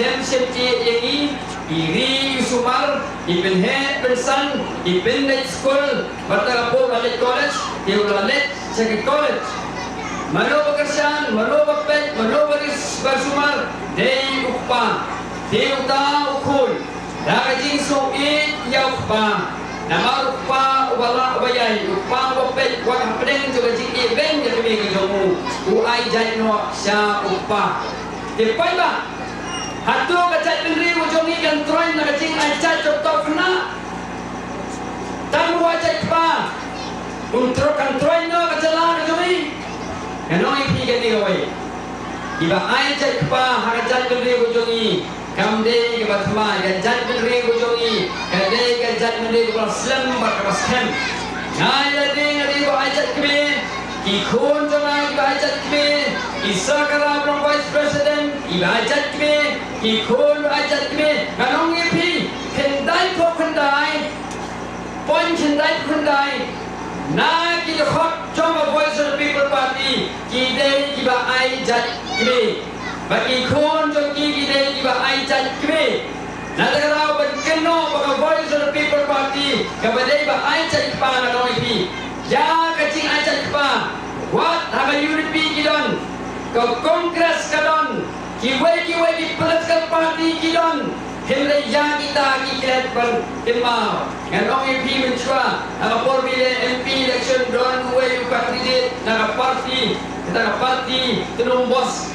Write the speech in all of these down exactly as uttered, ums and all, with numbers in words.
Shem shem ïa ngi, i ri i sumar, i pynheh pynsan, i pynleit skul, bad ha ka por la leit college, te u la leit sha ki college. Mano ba kyrshan, mano ba peit, mano ba ri ba sumar, dei u kpa. Te uta u khun, da ka jingsngew ïeit ïa u kpa. Namar u kpa uba lah uba ïai, u kpa uba peit, wat hapdeng jong ka jingïeit beiñ ïa ka kmie ka jong u, u ai jait noh sha u kpa. Te paidbah, hato ka jaitbynriew ka jong ngi kan troiñ na ka jingai jait jong u khynnah? Tang u ai jait kpa un tro kan troiñ noh ka jylla ka jong ngi? Ngan ong ïa phi kane kawei. Kiba ai jait kpa ha ka jaitbynriew ka jong ngi kam dei kaba thymmai. Ka jaitbynriew ka jong ngi ka dei ka jaitbynriew kaba slem bad kaba skhem. Nga ïa lade nga dei ba ai jait kmie. Ki khun jong nga kiba ai jait kmie, i sorkar ba long vice president iba ai jait kmie, ki khun ba ai jait kmie. Ngan ong ïa phi, khyndai phew khyndai point khyndai phew khyndai na ki dkhot jong ka Voice of the People Party ki dei kiba ai jait kmie. Bad ki khun jong ki ki dei kiba ai jait kmie. Na kata ka daw ban kynnoh ba ka Voice of the People Party kaba dei ba ai jait kpa, ngan ong ïa phi, ïa ka jingai jait kpa, wat ha ka U D P ki don, ka Congress ka don, kiwei kiwei ki political party ki don. Hynrei ïa kita ki klet ban kynmaw. Ngan ong ïa phi mynshuwa, ha ka por ba i leh M P election don uwei u candidate na ka party, kata ka party Tnum Bos.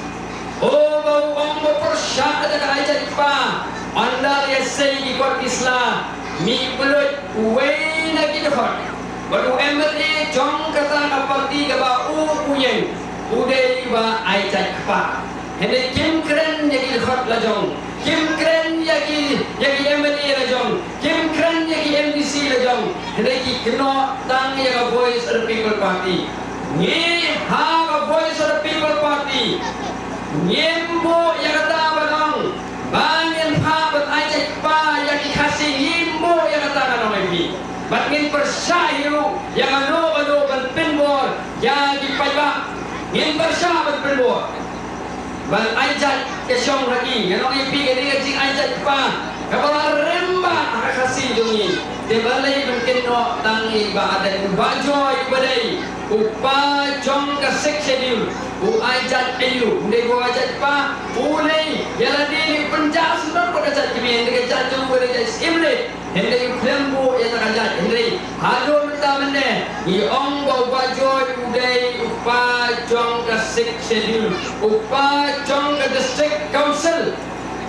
O ba u ong ba pyrshah da ka ai jait kpa, ynda la ïasei ki kot ki sla, mih bluit uwei na ki dkhot. Bad u M L A jong kata ka party kaba u u ïeng, u dei uba ai jait kpa. Hynrei kim kren ïa ki dkhot la jong, kim kren ïa ki, ïa ki M L A la jong, kim kren ïa ki M D C la jong. Hynrei ki kynnoh tang ïa ka Voice of the People Party. Ngi ha ka Voice of the People Party ngim buh ïa kata ban ong ba ngin phah ban ai jait kpa ïa ki Khasi, ngim buh ïa kata, ngan ong ïa phi. Bad ngin pyrshah hi ruh ïa kano kano ban pynbor ïa ki paidbah. Ngin pyrshah ban pynbor. Ban ai jait ka shong ha ki. Ngan ong ïa phi, ka dei ka jingai jait kpa kaba la rem bha ha ka Khasi jong ngi. Te balei ban kynnoh tang ïa i Bah Ardent, u Bah Joy uba dei u kpa jong ka Sixth Schedule, u ai jait aïu? Ym dei ba u ai jait kpa, u lei ïa lade, u pynjah sngewbha bad ka jait kmie, hynrei ka jait jong u ka dei jait Syiemlieh. Hynrei u khlem buh ïa kata ka jait. Hynrei haduh mynta mynne ngi ong ba u Bah Joy u dei u kpa jong ka Sixth Schedule, u kpa jong ka District Council.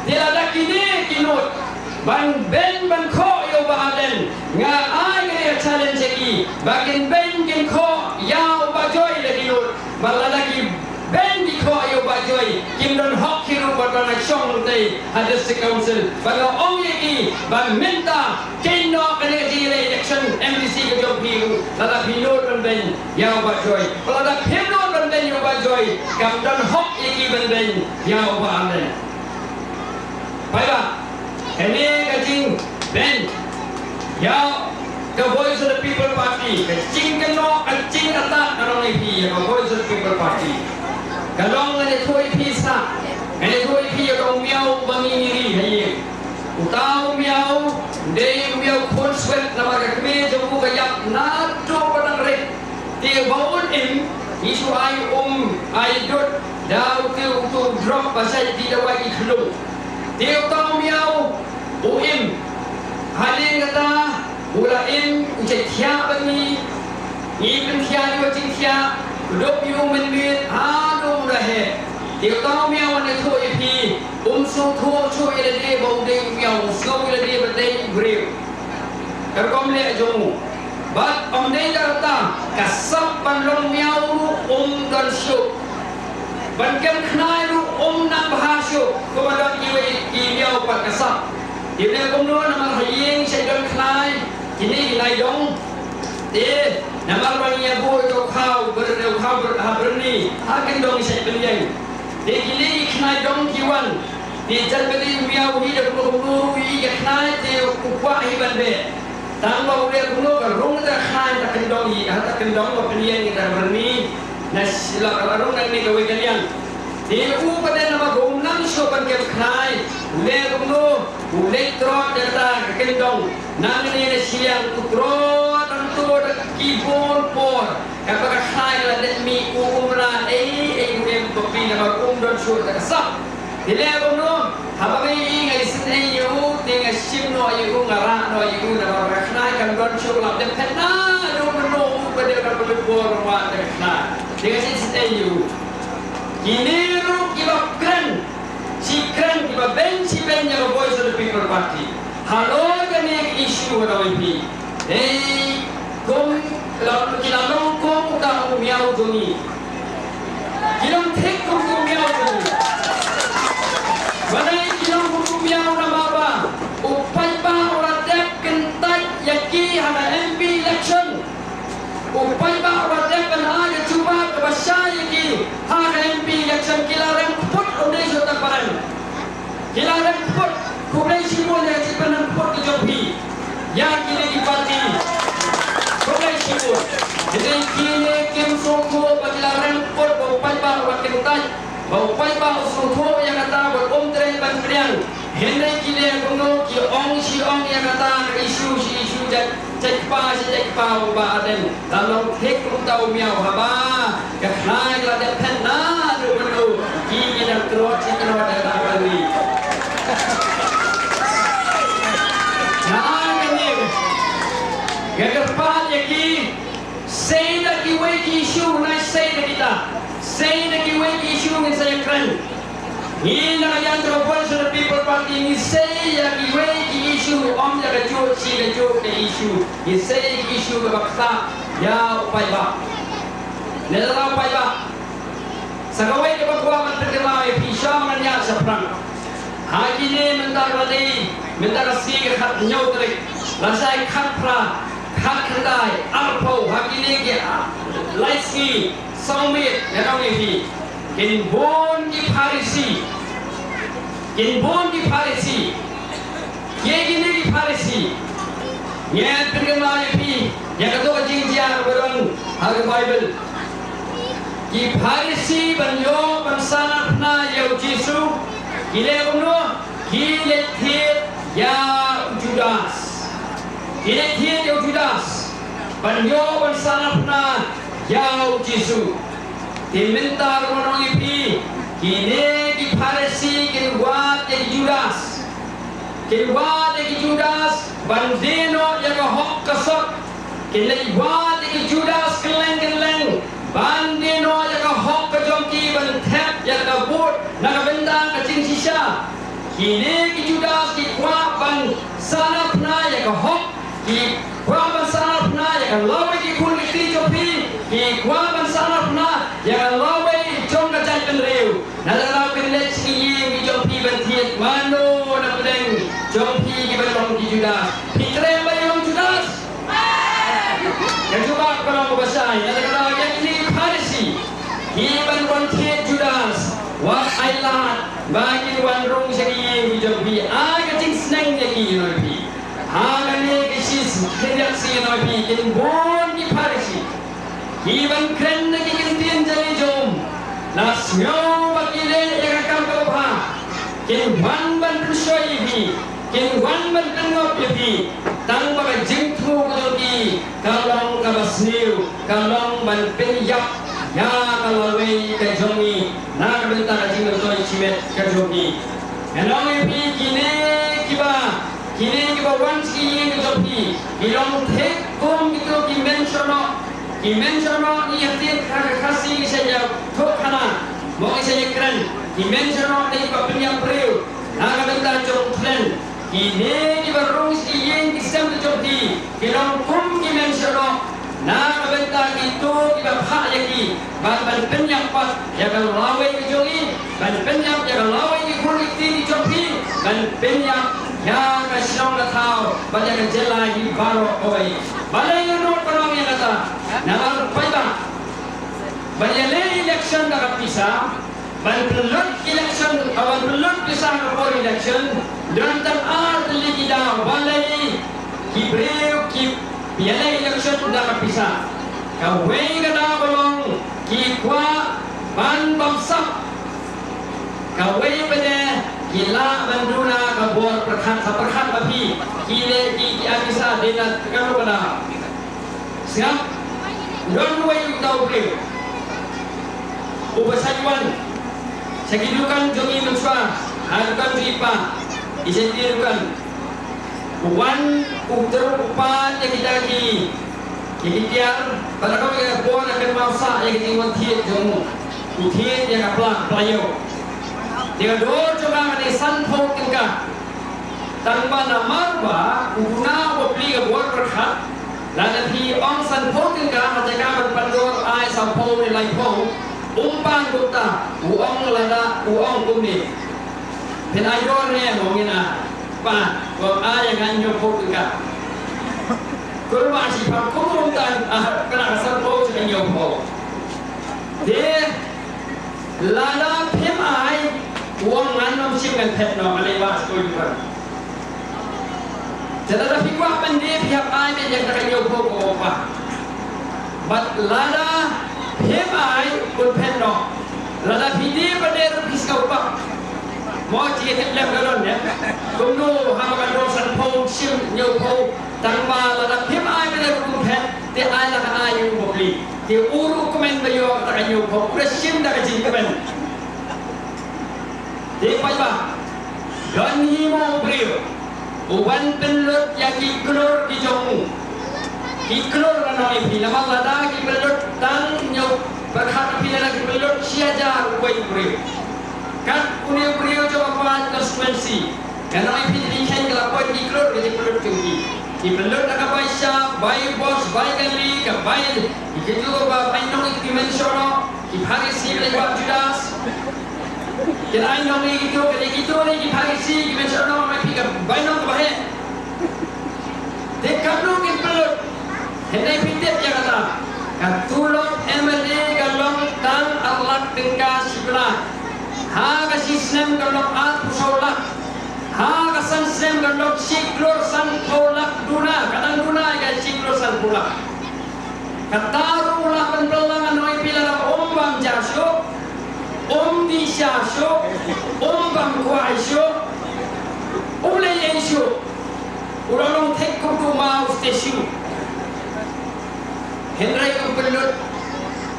Te lada kine ki nud ban beiñ ban khoh ïa u Bah Ardent, nga ai kane ka challenge ïa ki ba kin beiñ kin khoh ïa u Bah Joy da ki nud. Bad lada ki beiñ ki khoh ïa u Bah Joy, kim don hok hi ruh ban wan shong tei ha District Council. Bad nga ong ïa ki ba mynta kynnoh kane ka jingïaleh election M D C ka jong phi ruh, lada phi nud ban beiñ ïa u Bah Joy. Bad lada phim nud ban beiñ ïa u Bah Joy, kam don hok ïa ki ban beiñ ïa u Bah Ardent. Paidbah, kane ka jingbeiñ ïa ka Voice of the People Party, ka jingkynnoh, ka jingkynnoh, ngan ong ïa phi ïa ka Voice of the People Party. Ka long, ngan ïathuh ïa phi sa, ngan ïathuh ïa phi ïa uta u miaw uba ngi ri ha ïing. Uta u miaw u dei u miaw khun swet, namar ka kmie jong u ka ïap naduh ba dang rit. Te ba un im, ngi shu ai um, ai dud da utu, utu drop ba shait dih dawai ki khyllung. Te uta u miaw u im. Hadien kata u la im, u shait thiah bad ngi. Ngi pynthiah ïa u jingthiah, u dup ïa u mynmiet haduh u da heh. Te uta u miaw, ngan ïathuh ïa phi, um sngewthuh shuh ïa lade ba u dei u miaw, u sngew ïa lade ba dei u briew. Ka rukom leh jong u. Bad ym dei tang kata, ka sap ban long miaw ruh um don shuh. Ban kem khnai ruh um nang bha shuh kumba don kiwei ki miaw pat ka sap. Te kumno, namar ha ïing shait don khnai, kine ki khnai dong. Te namar ba ngi ïa buh ïa u khaw, br-, ïa u khaw br-, ha byrni, ha kyndong shait pynïeng. Te kine ki khnai dong ki wan. Te jan ba dei u miaw hi da kumno kumno ruh i ka khnai te u kwah hi ban beh. Tang ba u leh kumno ka rung da khnai ta kyndong hi, ha ta kyndong ba pynïeng ïa ta byrni. Na sila ka la rung na kane kawei ka liang. Te u pat namar ba um nang shuh ban kem khnai, Te kumno u leit trot ïa kata ka kyndong. Nangne na shiliang u trot hangto da ki bun por. Kaba ka khnai ka la dep mih u um la ei ei u em to pi namar um don shuh da ka sap. Te leh kumno haba nga ïohi nga isynei ïa u te nga shim noh ïa u nga rah noh ïa u namar ka khnai kam don shuh la dep phet naduh mynno u ba dei ka pynleit bor wat da ka khnai. Te nga isynei ïa u. Kine ruh kiba kren. Shi kren kiba beiñ shi beiñ ïa ka Voice of the People Party. Halor kane ka issue ka dei phi. Hei, kum, la, ki la long kum u dang u miaw jong ngi. Ki long thik kum u miaw jong ngi. Balei ki long kum u miaw namar ba u paidbah u la dep kyntait ïa ki ha ka M P election. U paidbah u la dep ban ai ka jubab kaba shai ïa ki ha ka M P election, ki la rem kput ym dei shuh tang ba rem. Ki la rem kput, khublei shibun ïa ka jingpynrem kput ka jong phi ïa kine ki party. Khublei shibun. Hynrei kine kim sngewthuh ba ki la rem kput ba u paidbah u la kyntait. Ba u paidbah u sngewthuh ïa kata bad um treh ban pdiang. Hynrei ki leh kumno, ki ong shi ong ïa kata ka issue shi issue, jait jait kpa shi jait kpa u Bah Ardent. La long thik kumta u miaw haba ka khnai la dep phet naduh mynno, ki ki dang trot shi trot da ka bali. Na ai kane ka kyrpad ïa ki. Sei da kiwei ki issue, nai sei da kita. Sei da kiwei ki issue ngin sa ïakren. Ngi na ka liang jong ka Voice of the People Party ngi sei ïa kiwei ki issue, ym ïa kajuh shi kajuh ka issue. Ngi sei ïa ki issue kaba ktah ïa u paidbah. Ne la u paidbah. Sa kawei kaba kwah ban pynkylla ïa phi sha ma ngan ïaid shaphrang. Ha kine mynta ka dei, mynta ka sngi ka khathynñiew tarik. Lashai khatphra, khatkhyndai, arphew, ha kine ki, ah, lai sngi, saw miet, ngan ong ïa phi. Kin bun ki Pharisi. Kin bun ki Pharisi. Kiei kine ki Pharisi? Ngan pynkylla ïa phi ïa kato ka jingjia kaba don ha ka Baibl. Ki Pharisi ban ïoh ban sanarphna ïa u Jisu, ki leh kumno? Ki leit thied ïa u Judas. Ki leit thied ïa u Judas ban ïoh ban sanarphna ïa u Jisu. Te mynta ruh ngan ong ïa phi, kine ki Pharisi kin wad ïa ki Judas. Kin wad ïa ki Judas ban die noh ïa ka hok ka sot. Kin leit wad ïa ki Judas kylleng kylleng ban die noh ïa ka hok ka jong ki ban thep ïa ka vote na ka bynta ka jingshisha. Kine ki Judas ki kwah ban sanarphna ïa ka hok, ki kwah ban sanarphna ïa ka lawei ki khun ki kti jong phi, ki kwah ban sanarphna ïa ka lawei jong ka jaitbynriew. Na la lawei leit sha ki ïing ki jong phi ban thied, mano na pdeng jong phi kiba long ki Judas? Phi treh ba ïa long Judas? Ka jubab ka long kaba shai, na la ka daw ïa kine ki Pharisi kiban wan thied Judas, wat ai lad ba kin wan rung sha ki ïing ki jong phi. Ai ka jingsneng ïa ki, ïa phi. Ha kane ka shi khyndiat sngi, ïa phi, kin bun ki Pharisi kiban kren na ki ktien jali jong. La sngew ba ki leh ïa ka kam kaba bha. Kin wan ban pynshoi ïa phi, kin wan ban pynngop ïa phi. Tang ba ka jingthmu ka jong ki ka long kaba sniew, ka long ban pynïap ïa ka lawei ka jong ngi na ka bynta ka jingmyntoi shimet ka jong ngi. Ngan ong ïa phi, kine kiba, kine kiba wan sha ki ïing ka jong phi ki long thik kum kito ki mynshuwa noh. Ki mynshuwa noh, ngi ïa tied ha ka Khasi ngi sa ïathuh khana, mo ngi sa ïakren. Ki mynshuwa noh dei kiba pynïap briew na ka bynta jong u thlen. Kine kiba rung sha ki ïing ki sem ka jong phi ki long kum ki mynshuwa noh na ka bynta kito kiba phah ïa ki ban, ban pynïap pat ïa ka lawei ka jong ngi, ban pynïap ïa ka lawei ki khun ki kti ki jong phi, ban pynïap ïa ka shnong ka thaw bad ïa ka jylla hi baroh kawei. Balei nga nud ban ong ïa kata? Namar paidbah, ban ïaleh election da ka pisa, ban pynlut election, ban pynlut pisa ha ka por election, don tang ar tylli ki daw. Balei ki briew ki ïaleh election da ka pisa? Kawei ka daw ka long ki kwah ban bamsap. Kawei pat de Ki lah ban duna ka bor pyrkhat, ha pyrkhat ba phi, ki leh ki, ki artist dei na ka ruh ka da. Sngap, don uwei uta u briew uba shait wan sha ki dukan jong ngi mynshuwa, ha dukan jong i pa, i shait ki dukan. U wan, u tyrwa u pat ïa kita ki, ïa ki tiar, bad ka dei ka por ka kynmaw sah ïa ka jingwan thied jong u. U thied ïa ka pla, pla ïew. Te ka dor jong nga ka dei sanphew tyngka. Tang ba namar ba u duna u bapli ka bor pyrkhat, lada phi ong sanphew tyngka, ha jaka ban pan dor ai sawphew ne laiphew, um pan kumta, u ong lada, u ong kumne. Phin ai dor ne, u ong ïa nga. Pat, u ong ai ïa nga hynñiewphew tyngka. Kumba shi pang kum rum tan, ah, kane ka sanphew sha hynñiewphew. Te, lada phim ai, u ong ngan ym shim ngan phet noh, ka lei ba sha u ïa u. Te lada phi kwah ban die phi hap ai beit ïa kata ka hynñiewphew ko pa. Bad lada phim ai un phet noh. Lada phi die pat de ruh phi sngewbha. Mo, jingtip lem ka don ïa. Kumno haba ka dor sanphew shim hynñiewphew, tang ba lada phim ai beit de ruh un phet, te ai la ka ai u bapli. Te u ruh kmen ba ïoh kata ka hynñiewphew, u da shim da ka jingkmen. Te paidbah, don hi mo u briew uban pynlut ïa ki klur ki jong u. Ki klur, ngan ong ïa phi, namar lada ki pynlut tang hynñiew, pyrkhat ïa phi, lada ki pynlut shi hajar uwei u briew. Kat une u briew jong ka Paid constituency, ngan ong ïa phi, ki kheiñ ka la poi ki klur ki jingpynlut jong ki. Ki pynlut na ka bai shap, bai bos, bai kali, ka bai, ki kito ba bai nong, ki men shono. Ki Pharisi ba la ïa Judas. Kin ai nong ïa kito, ka dei kito ne ki Pharisi, ki men shono, ma phi ka bai nong kaba heh. Te katno kin pynlut. Hynrei phi tip ïa kata. Ka tulop M L A ka long tang ar lak tyngka shi pla. Ha ka shi snem ka long arphew saw lak. Ha ka san snem ka long shi klur sanphew lak duna. Ka dang duna ïa ka shi klur sanphew lak. Kata ruh u lah ban pynlang, ngan ong ïa phi, lada um bam ja shuh, um dih sha shuh, um bam kwai shuh, um leh ei shuh. U la long thik kum uto u Mao statue. Hynrei u pynlut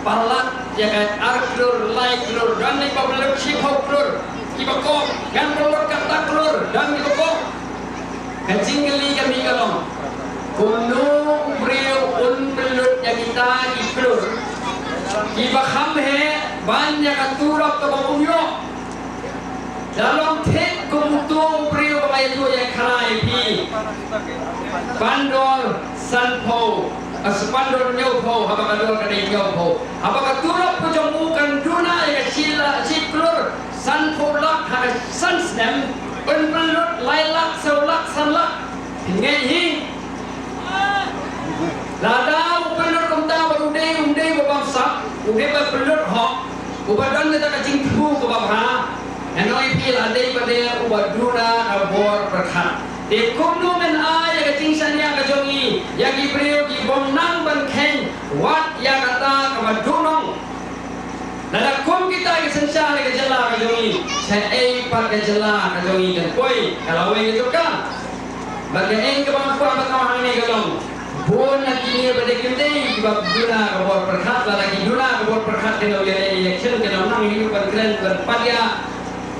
palat ïa ka ar klur, lai klur, don kiba pynlut shiphew klur, kiba kop, ngan pynlut kata klur, don kiba kop. Ka jingkylli ka mih ka long, kumno u briew un pynlut ïa kita ki klur kiba kham heh ban ïa ka turok kaba um ïoh. Da long thik kum uto u briew ba nga ïathuh ïa khana ïa phi. Pan dor sanphew, ah, pan dor hynñiewphew, haba ka dor ka dei hynñiewphew. Haba ka turok ka jong u kan duna ïa ka shi la, shi klur sanphew lak ha ka san snem, un pynlut lai lak, saw lak, san lak. Phi ngeit hi? Lada u pynlut kumta bad u dei, u dei uba bamsap, u dei uba pynlut hok, uba don kata ka jingthmu kaba bha, ngan ong ïa phi la dei pat de uba duna ka bor pyrkhat. Te kumno men ai ïa ka jingshaniah ka jong ngi ïa ki briew ki bym nang ban kheiñ wat ïa kata kaba duna. Lada kum kita ki synshar ïa ka jylla ka jong ngi, shaei pat ka jylla ka jong ngi kan poi, ka lawei ka jong ka. Bad kaei kaba nga kwah ban ong hangne ka long, bun na kine ba dei kim dei kiba duna ka bor pyrkhat, lada ki duna ka bor pyrkhat kin ïaleh election, kin nang hi ban kren ban padiah.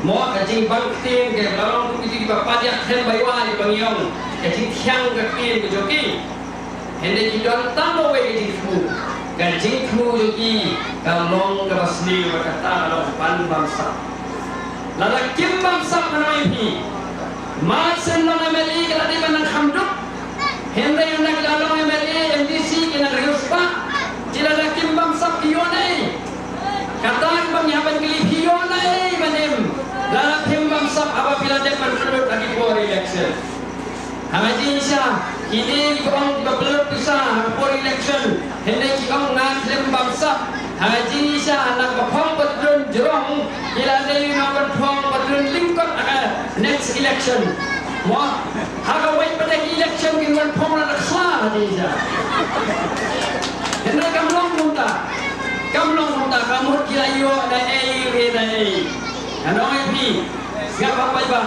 Mo, ka jingbang ktien ka la long kum kito kiba padiah khlem bai wai, kiba ngi ong ka jingthiang ka ktien ka jong ki. Hynrei ki don tang kawei ka jingthmu. Ka jingthmu jong ki ka long kaba sniew, bad kata ka long ban bamsap. Lada kim bamsap, ngan ong ïa phi, mar shen long M L A ka la dei ban nang kham duk. Hynrei ynda ki la long M L A, M D C, ki nang riewspah. Te lada kim bamsap ki ïoh ei? Kata kaba ngi hap ban kylli, phi ïoh ei ban im lada phim bamsap haba phi la dep ban pynlut ha ki por election? Ha ka jingshisha, kine ki ong kiba pynlut pisa ha ka por election, hynrei ki ong nga khlem bamsap. Ha ka jingshisha, na ka phong patlun jrong, ki la dei noh ban phong patlun lyngkot ha ka next election. Mo, ha kawei pat ka election kin wan phong na ka khla ha ka jingshisha. Hynrei kam long kumta. Kam long kumta, ka mut ki la ïoh da ei, re da ei. Ngan ong ïa phi, Nga ba paidbah,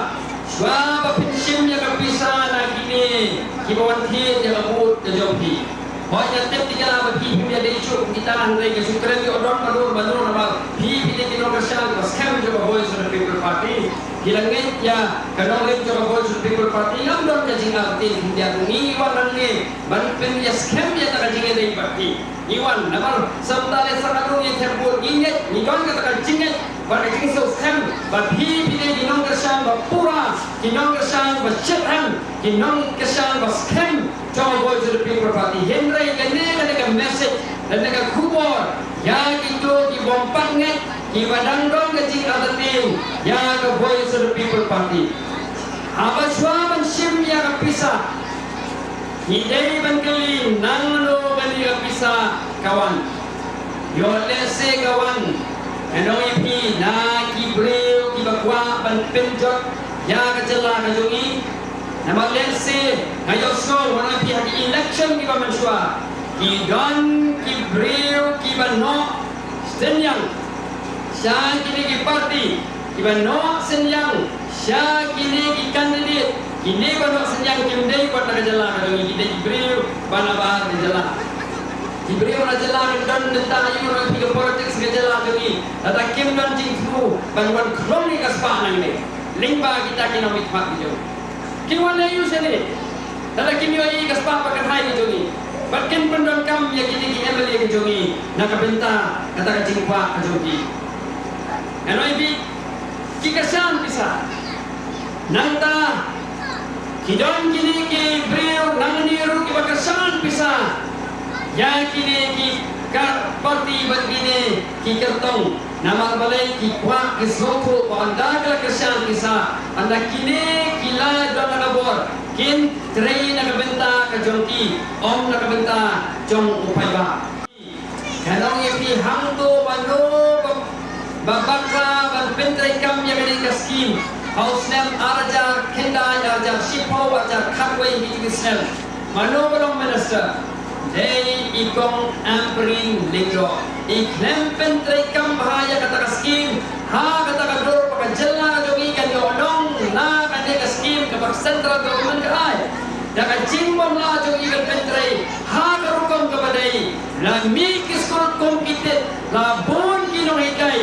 shuwa ba phin shim ïa ka pisa na kine kiba wan thied ïa ka vote ka jong phi, hooid nga tip te ka la ba phi phim ïadei shuh kum kita, hynrei nga shu kren ïoh don ba dur ba dur namar phi phi dei ki nongkyrshan ba skhem jong ka Voice of the People Party. Ki la ngeit ïa ka nongrim jong ka Voice of the People Party, ngam don ka jingartatien. Phi ïa ngi wan hangne ban pynïaskhem ïa ka jingïadei bad phi. Ngi wan namar sa mynta lei sa ka dang ïa thep vote, ngi ngeit, ngi don kata ka jingngeit bad ka jingsngewskhem ba phi phi dei ki nongkyrshan ba pura, ki nongkyrshan ba shyrkhei, ki nongkyrshan ba skhem jong ka Voice of the People Party. Hynrei kane, kane ka message, kane ka khubor ïa kito ki bym pat ngeit, kiba dang don ka jingartatien ïa ka Voice of the People Party. Haba shuwa ban shim ïa ka pisa, ngi dei ban kylli nangno kane ka pisa ka wan. Ïoh lehse ka wan, nga ong ïa phi, na ki briew kiba kwah ban pynjot ïa ka jylla ka jong ngi. Namar lehse nga ïohsngew, nga ong ïa phi, ha ki election kiba mynshuwa ki don ki briew kiba noh synñiang sha kine ki party, kiba noh synñiang sha kine ki candidate. Kine ba noh synñiang kim dei wat na ka jylla ka jong ngi, ki dei ki briew ba na bahar ka jylla. Ki briew na jylla ki don bynta ïa u, na ka politics ka jylla jong ngi. Lada kim don jingthmu ban wan khlong ïa ka spah nangne lyngba kita ki nongmihkhmat ki jong ngi. Ki wan ïa u shane, lada kim ïoh ïa ka spah ba kynthai ka jong ngi, bad kin pyndonkam ïa kine ki M L A ka jong ngi na ka bynta kata ka jingkwah ka jong ki. Nga ong ïa phi, ki kyrshan pisa. Nangta ki don kine ki briew nangne ruh kiba kyrshan pisa ïa kine ki ka party bad kine ki kyrtong. Namar balei? Ki kwah, ki sngewthuh ba ynda ki la kyrshan pisa, ynda kine ki la don na ka bor, kin trei na ka bynta ka jong ki, ym na ka bynta jong u paidbah. Nga ong ïa phi, hangto mano ba, ba bakla ban pyntreikam ïa kane ka skim ha u snem ar hajar khyndai, ar hajar shiphew, ar hajar khatwei, kine ki snem. Mano ba long minister? Dei i Kong Ampareen Lyngdoh. I khlem pyntreikam bha ïa kata ka skim ha kata ka dur ba ka jylla jong ngi kan ïoh nong na kane ka skim kaba central government ka ai. Da ka jingbym lah jong i ban pyntrei ha ka rukom kaba dei, la mih ki skul kum ki tit, la bun ki nonghikai,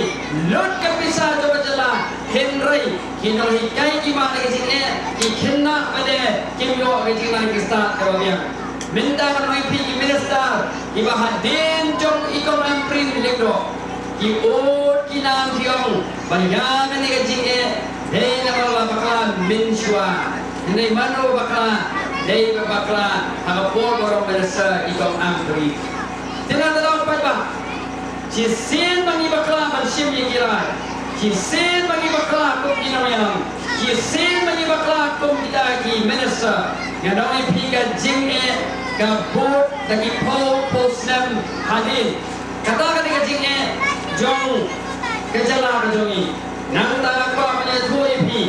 lut ka pisa jong ka jylla, hynrei ki nonghikai ki mad da ka jingeh, ki khynnah ba dei kim ïoh ka jingnang ki stad kaba biang. Mynta ngan ong ïa phi, ki minister kiba hadien jong i Kong Ampareen Lyngdoh, ki ud ki nam ki ong ba ïa kane ka jingeh dei namar la bakla mynshuwa. Hynrei mano ba bakla? Dei ba bakla ha ka por ba long minister i Kong Ampareen. Te nangta, paidbah, shisien ba ngi bakla ban shim ïa ki rai, shisien ba ngi bakla kum ki nongïalam, shisien ba ngi bakla kum kita ki minister, ngan ong ïa phi, ka jingeh ka bud da ki phew phew snem hadien. Kata ka dei ka jingeh jong ka jylla ka jong ngi. Nangta nga kwah ban ïathuh ïa phi,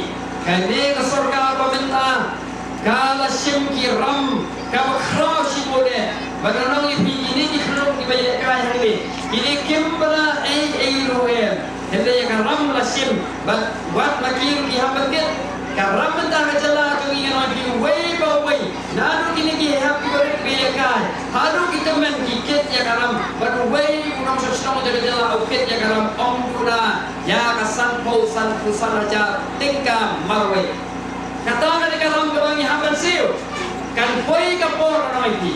kane ka sorkar ba mynta ka la shim ki ram kaba khraw shibun eh. Bad ngan ong ïa phi, kine ki khyllung kiba ïalehkai hangne, kine kim bna ei ei ruh em. Hynrei ïa ka ram la shim, bad wat ma ki ruh ki hap ban kit. Ka ram mynta ka jylla jong ngi, ngan ong ïa phi, uwei pa uwei, naduh kine ki hep kiba rit kiba ïalehkai haduh ki tymmen, ki kit ïa ka ram. Bad uwei u nongshong shnong jong ka jylla u kit ïa ka ram, ym duna ïa ka sanphew, sanphew san hajar tyngka marwei. Kata ka dei ka ram kaba ngi hap ban siew. Kan poi ka por, ngan ong ïa phi,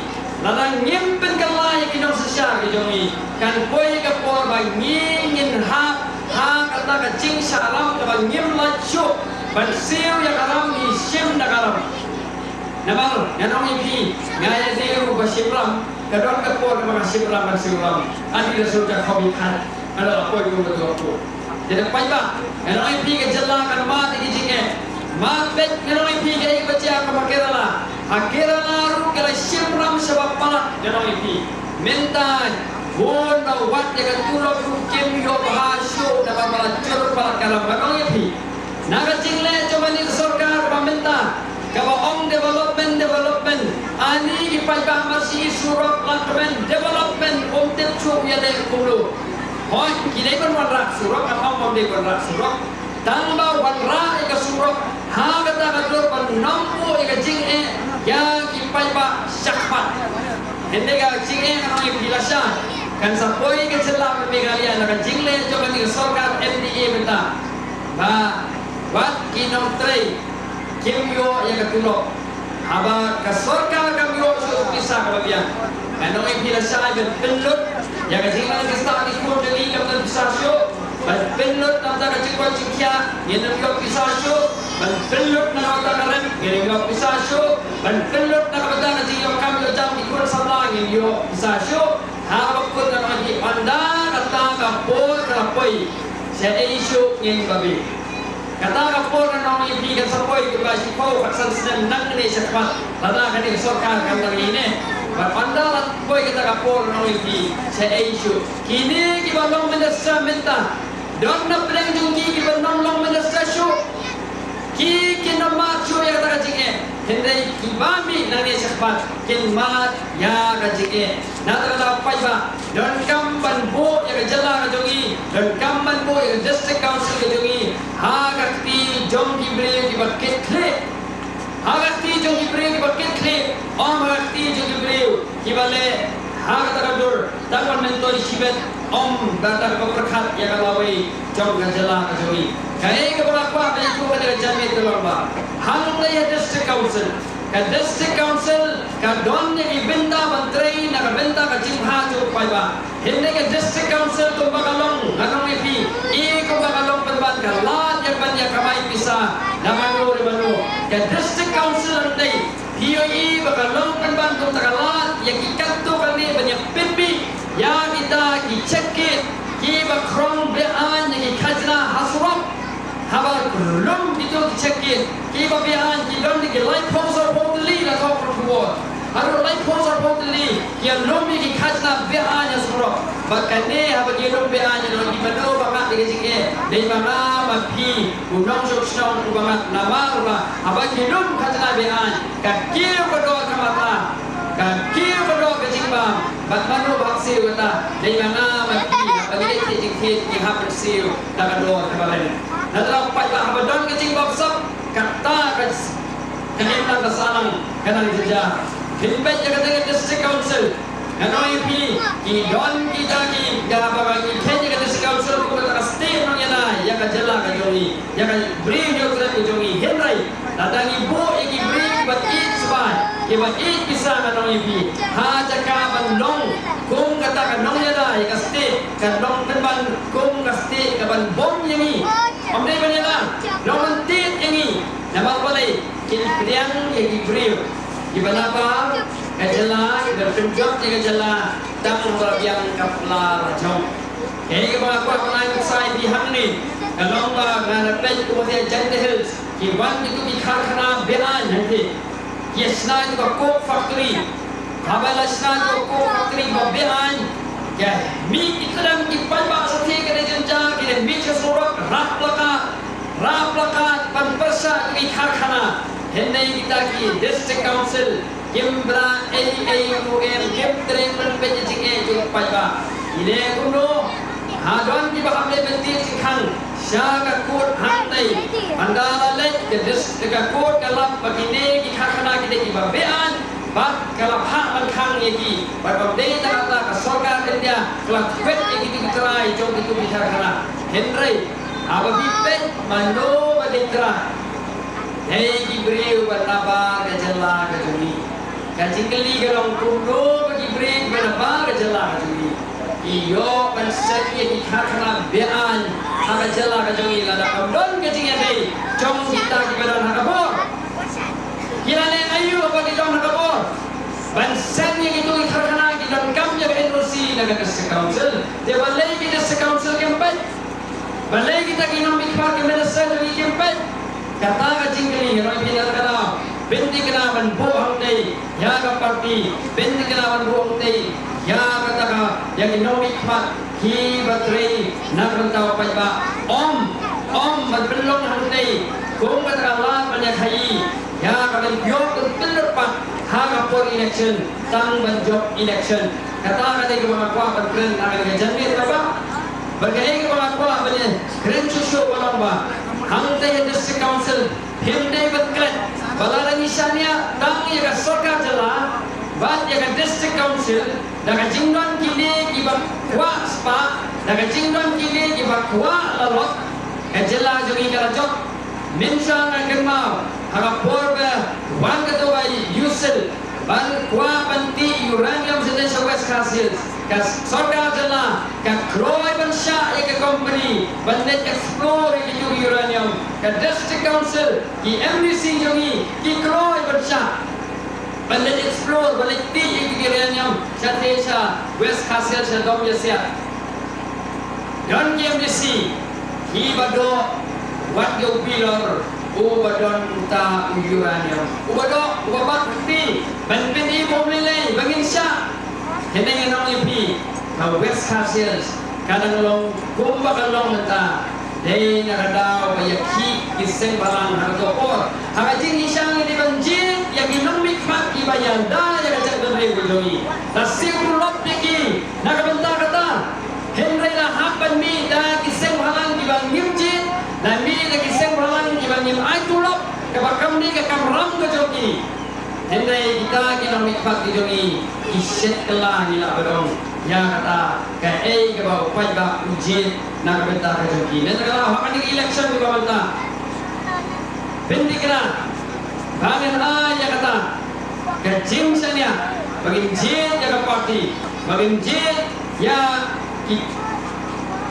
lada ngim pynkylla ïa ki nongsynshar ki jong ngi, kan poi ka por ba ngi ngin hap ha kata ka jingshah ram kaba ngim lah shuh ban siew ïa ka ram, ngi shim da ka ram. Namar ngan ong ïa phi, nga ïadei ruh ba shim ram, ka don ka por kaba nga shim ram ban siew ram. Ani da shu da khomi khat. Nga la poi kum ka jong ka. Te da paidbah, ngan ong ïa phi, ka jylla kan mad ïa ki jingeh. Mad beit, ngan ong ïa phi, kaei kaba jia kum ha Kerala. Ha Kerala ruh ka la shim ram shaba palat, ngan ong ïa phi. Mynta bun ba wat ïa ka tulop ruh kim ïoh bha shuh, namar ba la jur palat ka ram, ngan ong ïa phi. Na ka jingleh jong kane ka sorkar ba mynta kaba ong development, development, ani ki paidbah, mar shi surok la kmen, development ym tip shuh ïa leh kumno. Hooid, ki dei ban wanrah surok, nga ong ym dei ban wanrah surok. Tang ba wanrah ïa ka surok ha kata ka dur ban nym buh ïa ka jingeh ïa ki paidbah shakhmat. Hynrei ka jingeh, nga ong ïa phi, lashai kan sa poi ka jylla Meghalaya na ka jingleh jong kane ka sorkar M D A mynta, ba wat ki nongtrei kim ïoh ïa ka tulop. Haba ka sorkar kam ïoh shuh pisa kaba biang, nga ong ïa phi, lashai ban pynlut ïa ka jinglong ka stad ki khun jong ngi kam don pisa shuh. Ban pynlut na ka bynta ka jingkoit jingkhiah, ngin ym ïoh pisa shuh. Ban pynlut na ka bynta ka rem, ngin ym ïoh pisa shuh. Ban pynlut na ka bynta ka jingïoh kam ïoh jam ki khun samla, ngin ïoh pisa shuh. Haba kut, nga ong ïa phi, ynda kata ka por ka la poi, shaei shuh ngin ïa babe. Kata ka por, nga ong ïa phi, kan sa poi kumba shiphew khatsan snem nangne shakhmat, lada kane ka sorkar kan nang ïa ne. Bad ynda la poi kata ka por, nga ong ïa phi, shaei shuh. Kine kiba long minister mynta, don na pdeng jong ki kiba nym long minister shuh. Ki kin nym mad shuh ïa kata ka jingeh. Hynrei kiba mih nangne shakhmat kin mad ïa ka jingeh. Na kata ka daw, paidbah, donkam ban buh ïa ka jylla ka jong ngi, donkam ban buh ïa ka District Council ka jong ngi ha ka kti jong ki briew kiba kit khlieh. Ha ka kti jong ki briew kiba kit khlieh, ym ha ka kti jong ki briew kiba leh ha kata ka dur tang ban myntoi shibit, ym da kata kaba pyrkhat ïa ka lawei jong ka jylla ka jong ngi. Kaei kaba nga kwah ban ïathuh ha kane ka janmiet ka long ba, hangne ha District Council, ka District Council ka don ïa ki bynta ban trei na ka bynta ka jingbha jong u paidbah. Hynrei ka District Council kumba ka long, nga ong ïa phi, i kumba ka long pynban ka lad ïa ban ïa kamai pisa na mano re mano. Ka District Council hangtei, phi ïohi ba ka long pynban kumta ka lad ïa ki katto katne ban ïa pynmih ïa kita ki check gate kiba khrong beaiñ ïa ki khajna ha surok. Haba lum kito ki check gate kiba beaiñ, ki don ki laiphew sanphew tylli na Thawkhrong Khubor. Haduh laiphew sanphew tylli ki ïalum ïa ki khajna beaiñ ha surok. Bad kane haba ki lum beaiñ, ïa ki mano ba ngat ïa ka jingeh? Dei ma nga ma phi, u nongshong shnong uba ngat, namar ba haba ki lum khajna beaiñ, ka kiew ka dor ka mata, ka kiew ka dor ka jingbam. Bad mano ba hap siew kata? Dei ma nga ma phi, haba ngi leit thied jingthied ngi hap ban siew da ka dor kaba rem. Na kata ka daw, paidbah, haba don ka jingbamsap, kata ka, ka imlang ka sahlang ka nang jynjar. Phin peit ïa kata ka District Council, nga ong ïa phi, ki don kita ki, haba ngi kheiñ ïa ka District Council kum kata ka state nongïada ïa ka jylla ka jong ngi, ïa ka briew hynñiewtrep ka jong ngi. Hynrei lada ngi buh ïa ki briew kiba ïeit sbai, kiba ïeit pisa, nga ong ïa phi, ha jaka ban long kum kata ka nongïada ïa ka state, ka long pynban kum ka state kaban bom ïa ngi. Ym dei ban ïada, long ban tied ïa ngi. Namar balei? Kin pdiang ïa ki briew kiba nabar ka jylla, kiban pynjot ïa ka jylla tang haba la biang ka pla la jong. Kaei kaba nga kwah ban ai nuksa ïa phi hangne ka long ba nga la peit kumta ha Jaintia Hills, ki wan kito ki karkhana beaiñ hangtei, ki ïa shna kito ka coke factory. Haba la shna kito ka coke factory ba beaiñ, ki ïa mih ki kdem, ki paidbah shatei ka dei jynjar, ki dei mih sha surok, rah placard, rah placard ban pyrshah ïa ki karkhana. Hynrei kita ki District Council kim bra ei ei ruh em, kim treh ban peit ïa ka jingeh jong u paidbah. Ki leh kumno? Ha don kiba hap leit ban tied jingkhang sha ka court hangtei. Ynda la leit ka dis-, ka court ka lap ba kine ki karkhana ki dei kiba beaiñ, bad ka la phah ban khang ïa ki. Bad ym dei tang kata, ka sorkar India ka la thwet ïa kito ki trai jong kito ki karkhana. Hynrei haba phi peit, mano ba dei trai? Dei ki briew ba nabar ka jylla ka jong ngi. Ka jingkylli ka long, kumno ba ki briew ba nabar ka jylla ka jong ngi ki ïoh ban set ïa ki karkhana beaiñ ha ka jylla ka jong ngi lada kam don ka jingïadei jong kita kiba don ha ka bor? Ki la leh aïu haba ki don ha ka bor ban set ïa kito ki karkhana? Ki donkam ïa ka N O C na ka District Council. Te balei ki District Council kim peit? Balei kita ki nongmihkhmat, ki minister jong ngi kim peit? Kata ka jingkylli, nga ong ïa phi na kata ka daw, pynthikna ban buh hangtei ïa ka party, pynthikna ban buh hangtei ïa kata ka, ïa ki nongmihkhmat kiba trei na ka bynta u paidbah. Ym, ym ban pynlong hangtei kum kata ka lad ban ïa khaii ïa ka ban pynïoh ban pynlut pat ha ka por election tang ban jop election. Kata ka dei kaba nga kwah ban kren ha kane ka janmiet, paidbah. Bad kaei kaba nga kwah ban ïa kren shuh shuh ka long ba Hangta ha District Council, phim dei ban klet ba lada ngi shaniah tang ïa ka sorkar jylla bad ïa ka District Council da ka jingdon kine kiba kwah spah, da ka jingdon kine kiba kwah lalot, ka jylla jong ngi ka la jop. Mynshwa nga kynmaw ha ka por ba wan katu ka UCIL ban kwah ban tih uranium sha West Khasi Hills, ka sorkar jylla ka kloi ban shah ïa ka company ban leit explore ïa kitu ki uranium. Ka District Council, ki MDC jong ngi ki kloi ban shah ban leit explore, ban leit tih ïa kitu ki uranium shatei sha West Khasi Hills, sha Dong Ïasiah. Don ki MDC kiba doh wat ïa u bilor uba don uta u uranium, uba doh, uba bat kti ban pyni ba um lei lei ba ngin shah. Hynrei ngan ong ïa phi, ka West Khasi Hills ka dang long kumba ka long mynta dei na ka daw ba ïa ki, ki seng bhalang ha kato ka por, ha ka jingshisha ngi dei ban jied ïa ki nongmihkhmat kiba ïada ïa ka jaitbynriew ka jong ngi. La siew tulop ïa ki na ka bynta kata. Hynrei la hap ban mih da ki seng bhalang kiba ngim jied, la mih da ki seng bhalang kiba ngim ai tulop, kaba kam dei ka kamram ka jong ki. Hynrei kita ki nongmihkhmat ki jong ngi ki shet kylla, ngi lah ban ong, ïa kata kaei kaba u paidbah u jied na ka bynta ka jong ki. Nangta ka la hap ban ïa ka election kaba mynta. Pynthikna ba ngin ai ïa kata ka jingshaniah ba ngin jied ïa ka party, ba ngin jied ïa ki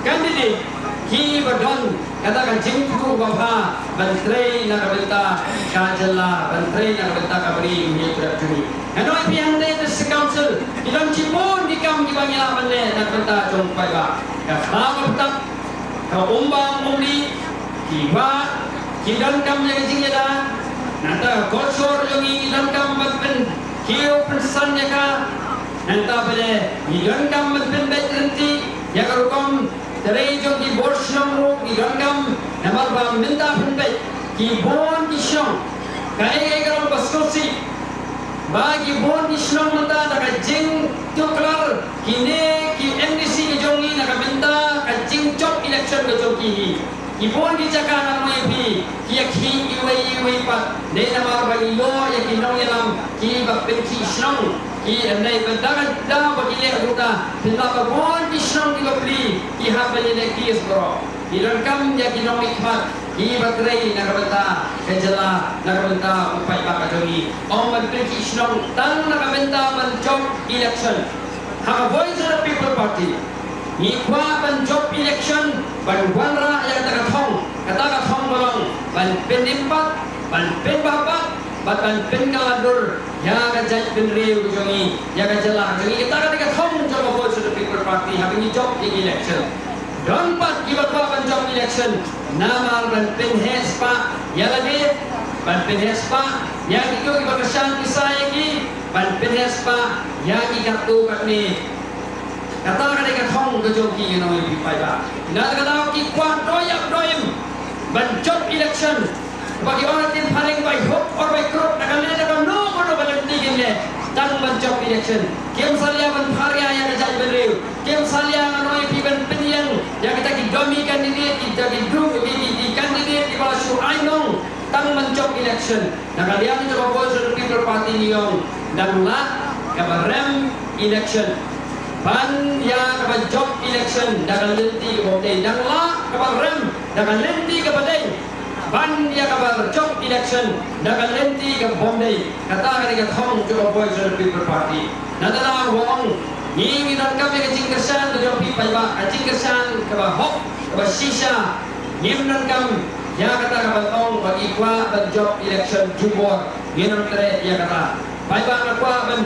candidate kiba don kata ka jingthmu ba bha ban trei na ka bynta ka jylla, ban trei na ka bynta ka bri u hynñiew tylli jong ngi. Nga ong ïa phi, hangta ha District Council ki don shibun ki kam kiba ngi lah ban leh na ka bynta jong u paidbah. Ka khlaw ka btap, ka um bam um dih, ki wah, ki donkam ïa ka jingïada. Nangta ka culture jong ngi, ngi donkam ban pynkiew pynsan ïa ka. Nangta balei ngi donkam ban pynbeit lynti ïa ka rukom trei jong ki bor shnong ruh, ngi donkam, namar ba mynta pynbeit ki bun ki shnong, kaei kaei ka long ba sngewsih ba ki bun ki shnong mynta da ka jingtuklar kine ki MDC ki jong ngi na ka bynta ka jingjop election ka jong ki hi. Ki bun ki jaka, ngan ong ïa phi, ki ïakhih iwei iwei pat, dei namar ba ngi ïoh ïa ki nongïalam kiba pynkhih shnong, ki, hynrei ba da ka daw ba ki leh kumta, pynlong ba bun ki shnong kiba pli ki hap ban ïaleh case baroh. Ngi donkam ïa ki nongmihkhmat kiba trei na ka bynta ka jylla, na ka bynta u paidbah ka jong ngi. Ym ban pynkhih shnong tang na ka bynta ban jop election. Ha ka Voice of the People Party ngi kwah ban jop election ban wanrah ïa kata ka thong, kata ka thong ba long ban pynim pat, ban pynbha pat bad ban pynkylla dur ïa ka jaitbynriew ka jong ngi, ïa ka jylla ka jong ngi. Kata ka dei ka thong jong ka Voice of the People Party haba ngi jop ïa ka election. Don pat kiba kwah ban jop election namar ban pynheh spah ïa lade, ban pynheh spah ïa kito kiba kyrshan pisa ïa ki, ban pynheh spah ïa ki katto katne. Kata ka dei ka thong ka jong ki, ngi ong ïa phi paidbah. Nangta ka daw ki kwah doh ïap doh im ban jop election. Ba ki ong, ktien phareng, by hook or by crook, da kane da kano kano ka lynti kin leh tang ban jop election. Kim salia ban pharia ïa ka jaitbynriew. Kim salia, ngan ong ïa phi, ban pynïeng ïa kita ki dummy candidate, kita ki du, ki, ki, ki candidate kiba la shu ai nong tang ban jop election. Na ka liang jong ka Voice of the People Party ngi ong, dang lah kaba rem election ban ïa kaba jop election da ka lynti kaba dei, dang lah kaba rem da ka lynti kaba dei ban ïa kaba jop election da ka lynti kaba dei. Kata ka dei ka thong jong ka Voice of the People Party. Nangta la ong, ngi, ngi donkam ïa ka jingkyrshan ka jong phi paidbah, ka jingkyrshan kaba hok, kaba shisha. Ngim donkam ïa kata kaba ong ba ngi kwah ban jop election jubor. Ngim treh ïa kata. Paidbah, nga kwah ban